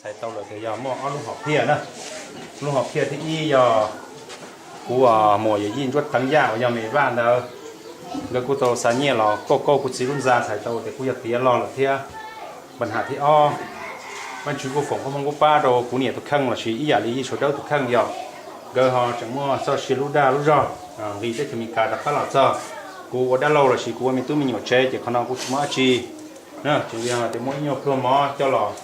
Txhais tau lawm tias yog muaj ob lub hom phiaj na. Lub hom phiaj thib ib yog kuv muam yawm yij Ntsuab Teev Yaj uas yog me vaj ntawd, nkawd kuj tau xa nyiaj los kauj kauj kuv txiv lub ntxa, txhais tau tias kuj yog tiav log lawm thiab. Pab ham thib ob, Vajtswv kuj foom koob hmoov kub pab rau kuv niam tus kheej lossis ib yam li Yij Tshuas Dawb tus kheej yog nkawd ho tseem muaj txoj sia lub dag lub zog nqis teb chaws Amelikas rov qab los txog. Kuv ua dab laug lossis kuv ua me tub me nyuam tsev ces qhov no kuv tsis muaj dab tsi. Tseem yog tias muaj ib nyuag pluag mov coj los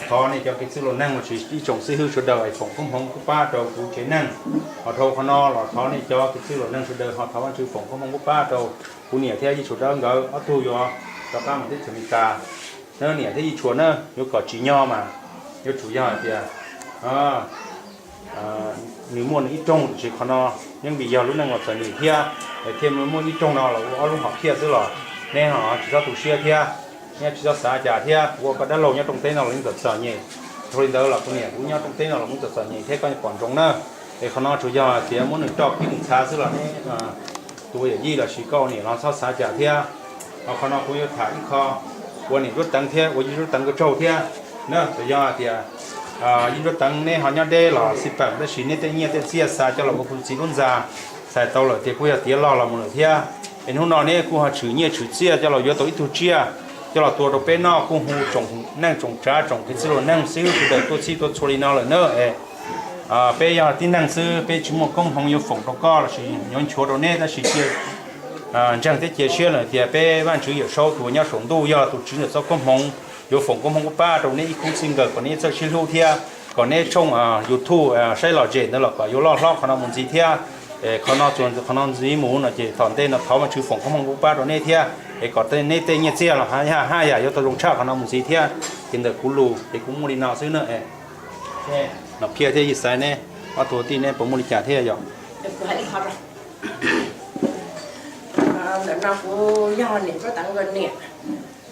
thov nej cov kev txwj laus neeg lossis ib tsoom xib hwb sawv daws es foom koob hmoov kub pab rau kuv tsev neeg. Ho dhau qhov no los thov nej cov kev txwj laus neeg sawv daws ho thov Vajtswv foom koob hmoov kub pab rau kuv niam thiab Yij Tshuas Dawb nkawd ob tug yuav rov qab mus teb chaws Amelikas. Nab niam thiab Yij Tshuas na yuav kom tsim nyog mas yuav tsum yog hais tias nws muaj nws ib rooj, tiam sis qhov no yeej vim yog lub neej los txom nyem thiab, thiaj muaj ib rooj no los ua ob lub hom phiaj xwb los neb ho tsis txhob tu siab thiab, neb tsis txhob xav cas thiab. Kuv ua koj dab laug nyob rooj teb no los yeej txom txom nyem. Dhau li ntawd los kuv niam kuv nyob rooj teb no los kuj txom txom nyem thiab, koj pom ntsoov na. Es qhov no tsuas yog tias muab nws roj pib nws txha xwb los neb tus ua yawm yij lossis koj ua niam los txhob xav cas thiab. Ho qhov no kuv yuav tham ib qho ua niam Ntsuab Teev thiab ua yij Ntsuab Teev nkawd tsaug thiab na. Txawm yog tias yij Ntsuab Teev neb ho nyob deb los xij peem, tab sis neb tej nyiaj tej txiaj xa coj los ua kuv txiv lub ntxa, txhais tau lawm tias kuj yog tiav log los mus lawm thiab. Es hnub no neb kuj ho tshwm nyiaj tshwm txiaj coj los yuav tau ib tug tsiaj coj los tua rau peb noj, kuj hu tsoom neej tsoom tsav tsoom kev txwj laus neeg xib hwb sawv daws tuaj txhij tuaj txhua li no lawm na. Peb yog tib neeg xwb, peb tsis muaj koob hmoov yuav foom rau koj lossis yuav nchuav rau neb, tab sis cia ntseeg thiab cia siab lawm tias peb Vajtswv Yawm Saub tus uas nyob saum ntuj yog tus tswv ntawm txoj koob hmoov, yuav foom koob hmoov kub pab rau neb ib khub txij nkawm kom neb txawj sib hlub thiab kom neb tshooj YouTube saib lom zem ntawd los kom yuav loj hlob qhov no mus ntxiv thiab. Qhov no txuas qhov no ntxiv mus no ces tom ntej no thov Vajtswv foom koob hmoov kub pab rau neb thiab, es kom neb tej nyiaj txiag los haj yam yuav tau zoo tshaj qhov no mus ntxiv thiab. Ces ntawm kuv lus ces kuv muaj li no xwb na. Nom Phiaj thiab Yij Xaiv neb ob tug tij neb puas muaj li cas thiab yom? Ntawm no kuv yog niam Ntsuab Teev nkawd niam,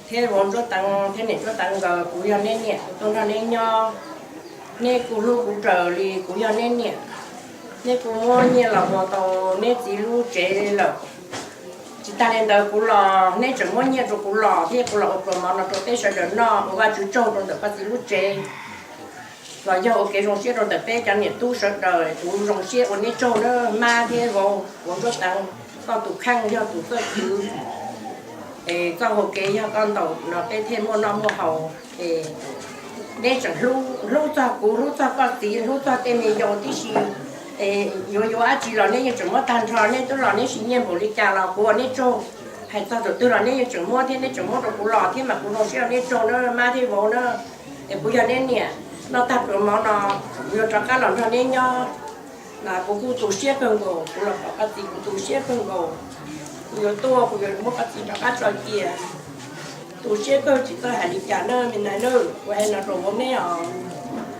thiab vauv Ntsuab Teev thiab niam Ntsuab Teev nkawd, kuv yog neb niam, kuv tuaj nrog neb nyob. Neb kuj hlub kuv raws li kuv yog neb niam. Neb kuj muab nyiaj los ua tau neb txiv lub tsev lawm. Tsis tas li ntawd kuv los neb tseem muab nyiaj rau kuv los thiab kuv los ua pluas mov no rau peb sawv daws noj, ua Vajtswv tsaug rau ntawm koj txiv lub tsev. Los yog ua kev zoo siab rau ntawm peb cov niam tub sawv daws, kuv zoo siab ua neb tsaug na mab thiab vauv, vauv Ntsuab Teev, koj tus kheej yog tus txawj kwv. Es txoj hau kev yog koj ntaus no peb thiaj muaj noj muaj haus. Es neb tseem hlub, hlub txog kuv, hlub txog koj txiv, hlub txog tej me yau tib si. Es yuav yuav dab tsi los neb yeej tseem muab tag nrho, neb twb los neb sim nyiaj npaum li cas los kuv ua neb tsaug. Hais txog tus twg los neb yeej tseem muab thiab, neb tseem muab rau kuv los thiab mas kuv zoo siab ua neb tsaug na mab thiab vauv na. Es kuv yog neb niam, noj tag pluas mov no kuv yuav rov qab los nrog neb nyob. Kuv kuj tu siab kawg nkaus, kuv los pom koj txiv kuv tu siab kawg nkaus. Kuv yuav tuaj kuv yuav muab koj txiv rov qab tso cia. Tu siab kawg tsis txawj hais li cas na me nais na. Kuv hais no rau vauv neb os,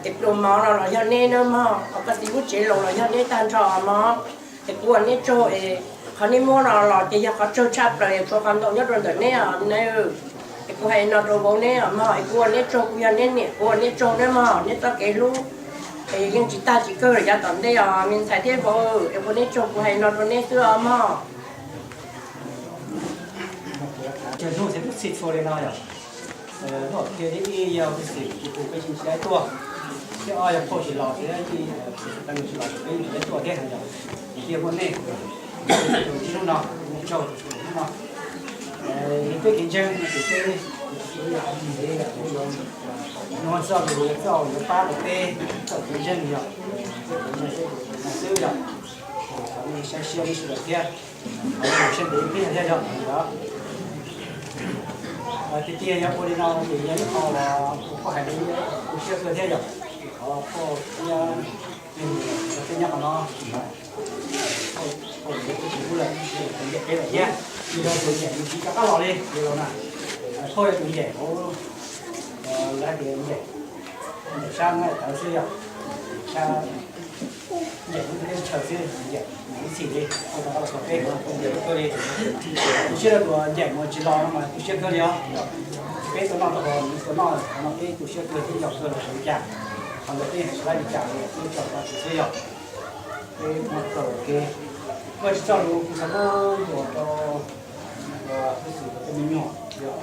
es pluas mov no los yog neb na mog, koj txiv lub tsev laus los yog neb tag nrho mog. Es kuv ua neb tsaug es qhov neb muab no los ces yog qhov tsawg tshaj plaws es tshuav qhov ntau nyob rau ntawm neb os me nais. Es kuv hais no rau vauv neb os mog, es kuv ua neb tsaug, kuv yog neb niam kuv ua neb tsaug neb mog, neb txoj kev hlub es yeej tsis tag tsis kawg lawm yav tom ntej os me ntxhais thiab vauv, es ua neb tsaug, kuv hais no rau neb xwb os mog. Hnub txhij txhua li no yog, hnub kiag ib yog tus xwm tsis pub peb tsis nrhiav tuaj, thiab ob yog phauj tsis los thiab, tsis los peb nrhiav tuaj thiab yog, thiaj muaj nej tus hnub no, nej tsaug tus hnub no. Peb kev ntseeg ces peb nug txoj lus, txoj yuav pab rau peb txoj kev ntseeg yog, peb kev ntseeg peb tus no xwb yog, thov nej saib siab nej sawv daws thiab, thov nej sawv daws ib pliag thiab yog. Tiag tiag yog ua li no ces yog ib qho uas kuv hais li tu siab kawg thiab yog, thov peb nyob qhov no, peb tsis pub lawm, tus ncaim peb lawm thiab, yog tus ncaim nws tsis rov qab los li los na, phauj yog tus ncaim hauv, lawv hais tias ncaim sab na tawv xwb yog, sab ncaim lub teb chaws xwb, ncaim ib txhis li, phauj rov qab los txog peb, tu siab rau tus ncaim mas tsis los no mas tu siab kawg li os. Peb tuaj noj tau, nws tuaj noj, qhov no peb tu siab kawg thiab yog kawg los li cas, qhov ntawd peb hais tsis tau li cas li, peb tso rau Vajtswv xwb yog. Peb muab txoj kev, muab tsis txoj lus kuv xav paub ntuas rau, kuv xav paub tej me nyuam yog,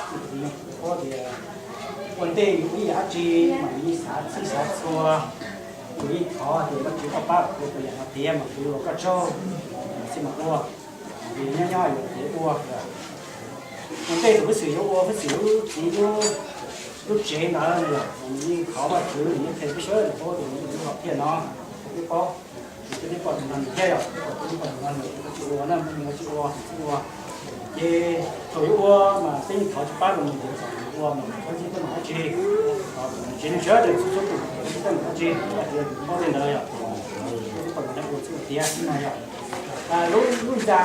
kuv xav paub tias Ua ntej yus ib yam dab tsi mas yus yeej xav txhij xav txhua, yus yeej thov tias Vajtswv koj pab kuv tus yam no tiav mas kuv yuav ua koj tsaug, xij mas ua. Vim nyob nyob yuav tiav ua. Ua ntej tus Fwj Xwm yuav ua Fwj Xwm lub txiv lub, lub tsev ntawd no yog nws yeej thov Vajtswv, nws yeej qhia peb sawv daws paub tias nws lub hom phiaj no, peb paub. Ces peb pom tus no nws thiab yog peb pom tus no nws tsis ua na, nws tsis ua, tsis ua. Ces thaum yuav ua mas peb yeej thov tsis pab rau nws, ua mas txhob ntsib teeb meem dab tsi, tsev neeg sawv daws txhua txhua tus txhob ntsib teeb meem dab tsi, yog tias paub li ntawd yog peb pom tus no ua txij ua tiav no yog lub, lub ntxa,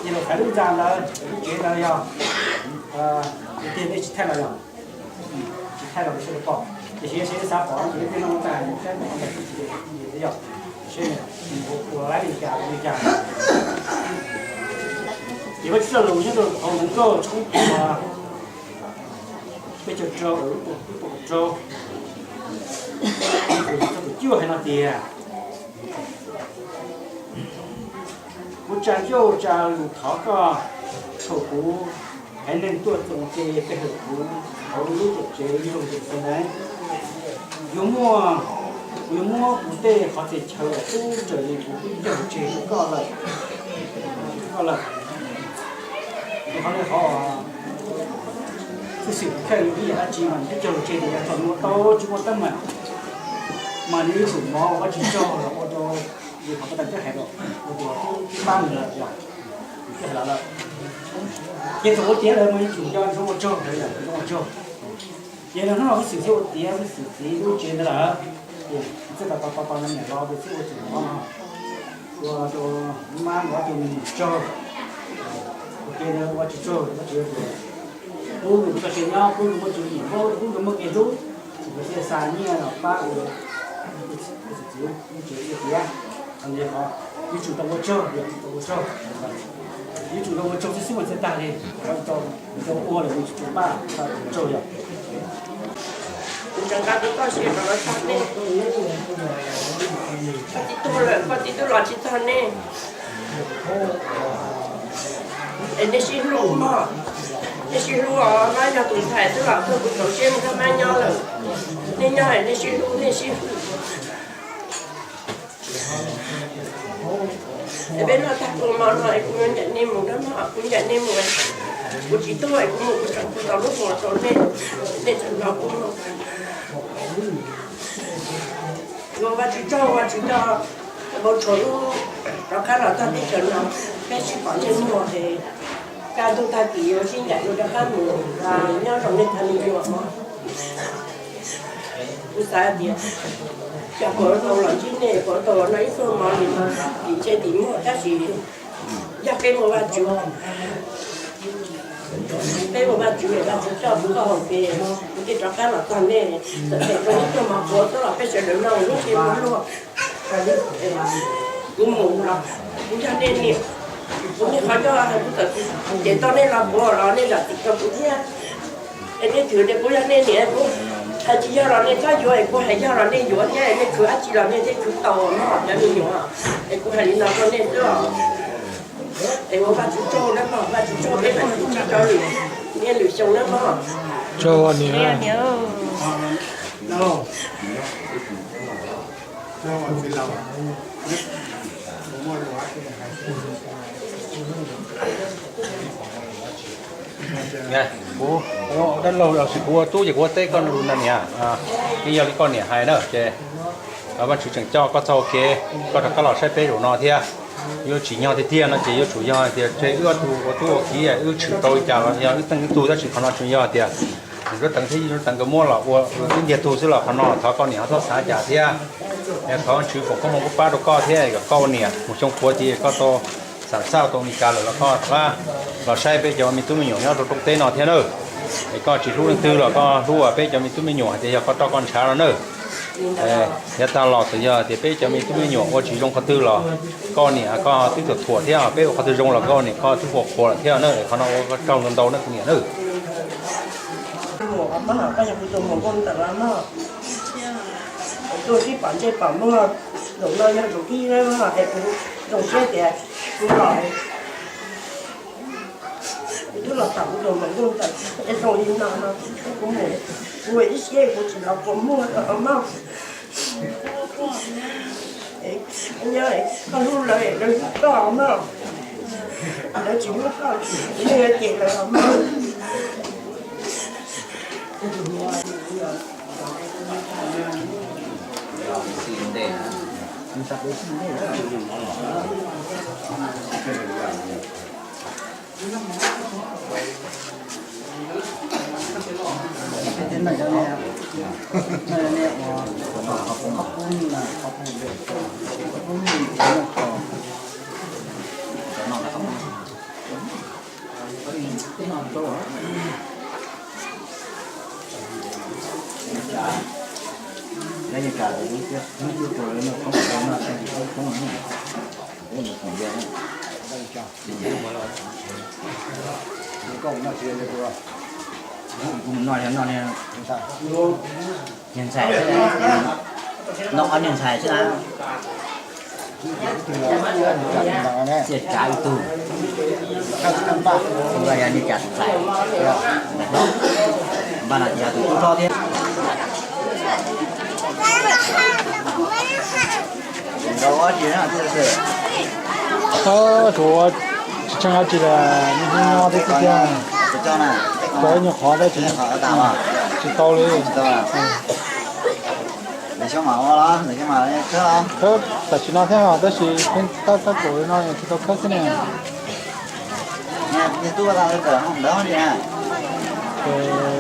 ces los xaiv lub ntxa ntawd, lub tsev ntawd yog tiag nej tsis thaij los yog tsis thaij los sawv daws pom, tiam sis yog sawv daws xav pom ces peb no tag saib pom ntawm txij xwb yog seb ua laib li cas li cas. Ces Vajtswv txoj lus nyob rau hauv Nkauj tshooj peb caug rau, lub pua rau, txog tus cuaj hais no tias, kuv tsa ncauj tsa lus thov koj, thaum kuv haiv neeg tuaj txoos ces pe hawm kuv hauv lub tuam tsev nyob rau Yeluxalees, yuav muaj, kuv yuav muab kuv tej qhov txhia chaw uas tub raws li kuv twb cog lus tseg rau koj lawm, rau koj lawm. Ces qhov no qhov Fwj Xwm kuv khaws yus ib yam dab tsi mas nws twb cog lus tseg tias yog thaum nws ua tau tsis muaj teeb meem mas nws yuav tsum mov ua Vajtswv tsaug los ua rau, vim qhov pas tas twb hais rau, ua rau tub twb pab nws lawm yog, twb hais lawm lawm. Ces thaum ua tiav lawm mas yuav tsum nco zoo ua tsaug, zoo ua tsaug. Ces hnub no Fwj Xwm xub ua tiav Fwj Xwm txiv lub tsev ntawd lawm, ces txij tos tos tos tos niam los ces txij ua txuj mov no, ua rau mab mov rau nws tsaug, ua ke ua Vajtswv tsaug, Vajtswv pub nws txoj sia nyob, pub nws muaj tswv yim, pub nws muaj kev hlub, nws thiaj xa nyiaj los pab ua txiv lub tsev ua tiav. Qhov no qhov yuav tsum tau ua tsaug, yuav tsum tau ua tsaug, yuav tsum tau ua tsaug xwb xwb mas thiaj tag li, tau ua lawm yuav tsum tau pab, tau ua tsaug yog. Kuv rov qab tuaj txog tsev rau lawv txog nej, koj txiv tuag lawm, koj txiv twb los tsis txog nej. Es nej sib hlub mog, nej sib hlub os, mab yog tus ntxhais xwb los tuag kuv tsaus siab mus nrog mab nyob lawm. Nej nyob es nej sib hlub, nej sib hwm. Es peb noj tag kua mov no es kuv yuav ncaim nej mus na mog, kuv ncaim nej mus. Kuv tsis tuag es kuv mus kuv tseem hu tau lub hua rau nej, nej tseem nrog kuv mus. Ua Vajtswv tsaug, Vajtswv coj npau suav lub rov qab los txog teb chaws no, peb sib pom ntsej muag es kaj ntug tag kis yuav sib ncaim yuav rov qab mus nyob zoo nej cov me nyuam mog. Kuv xav tias cov puav tau los ntsib nej, puav tau los noj ib pluag mov li no, tim ntsej tim muag tab sis yog peb muaj Vajtswv, peb muaj Vajtswv, Vajtswv coj kuv koj hauv pes, kuv thiaj rov qab los txog nej. Txawm phem rau ib pluag mov puav tau los peb sawv daws noj ua lub ntsej muag luaj. Kuv mus los kuv yog nej niam, kuv niaj qhov coj kuv txawm ces tau nej los puav los nej zam txim rau kuv thiab. Es nej twb tias kuv yog nej niam, kuv hais tsis yog los nej txhob yuav, es kuv hais yog los nej yuav thiab, es nej khwv dab tsi los nej thiaj khwv tau mog cov me nyuam. Es kuv hais li no rau nej xwb os. Es ua Vajtswv tsaug na mog, Vajtswv tsaug peb mam sib ntsib rau lwm niaj lwm xyoo na mog. Tsaug niam. Kuv ua dab laug los sis kuv ua tub ces kuv ua teb koj lus na niam. Yeej yog li koj niam hais na ces Vajtswv tseem coj koj txoj hau kev, koj rov qab los saib peb zaum no thiab. Yuav tsim nyog tiag tiag no ces yuav tsum yog tias tseg wb ob tug ua tub ua kiv wb tshwm tau li cas los yog wb teej wb tug, tab sis qhov no tsuas yog tias Suav Teev thiab Yij Suav Teev nkawd muab los ua wb ntiag tug xwb los qhov no thov koj niam ho txhob xav cas thiab. Thov Vajtswv foom koob hmoov koob pab rau koj thiab kom koj ua niam mus xyoo puav ces koj tau xam xaj tau li cas lawm los koj rov qab los saib peb cov me tub me nyuam nyob rau rooj teb no thiab na. Es koj tsis hlub leej twg los koj hlub peb cov me tub me nyuam hais tias yog koj roj koj ntshav no na. Yav tag los txawm yog tias peb cov me tub me nyuam ua tsis zoo qhov twg los koj niam koj twb thuam thuam thiab, peb ua qhov twg zoo los koj niam koj twb qhuas qhuas lawm thiab na. Qhov no ua koj tsaug ntau ntau na kuv niam na. Koj yog kuv tus muam nkauj ntawm no mog, tuaj sib pom ntsej pom muag, zaum no yog zaum thib ib na mog, es kuv zoo siab tias kuv los, kuv twb los pom kuv tus muam nkauj ntawm no zoo li no no, kuv mus Kuv ib siab kuv tsis los kuv muaj los mas. Nyob koj hlub lawv, lawv hlub koj mas. Lawv tsis hlub koj, lawv ces lawv los mas. Niag ntxhais xwb, noj ob niag ntxhais xwb na. Txiaj tsav ib tug, ua yog niag cas tus ntxhais, npaj no ces yog tus tub hlob thiab. Tsuas tsis tsheej dab tsi li, nyob nyob xwb tiag. Cov nyuag qhov tab sis tsis tau li. Khawb tam sim no thiab tab sis tab tab kaum li no tsis tau khawb xwb ne.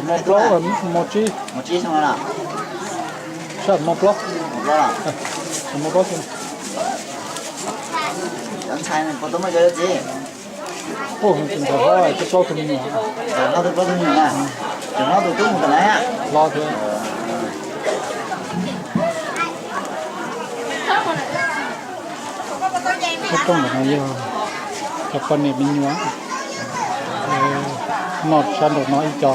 Hmo plaub, hmo tsib, sab hmo plaub, hmo plaub xwb. Ua, tsis ntxhais hlob, twb plaub tug me nyuam. Hlob thiab. Lub rooj ntawm no yog cov poj niam me nyuam, noj sab nraum no ib co.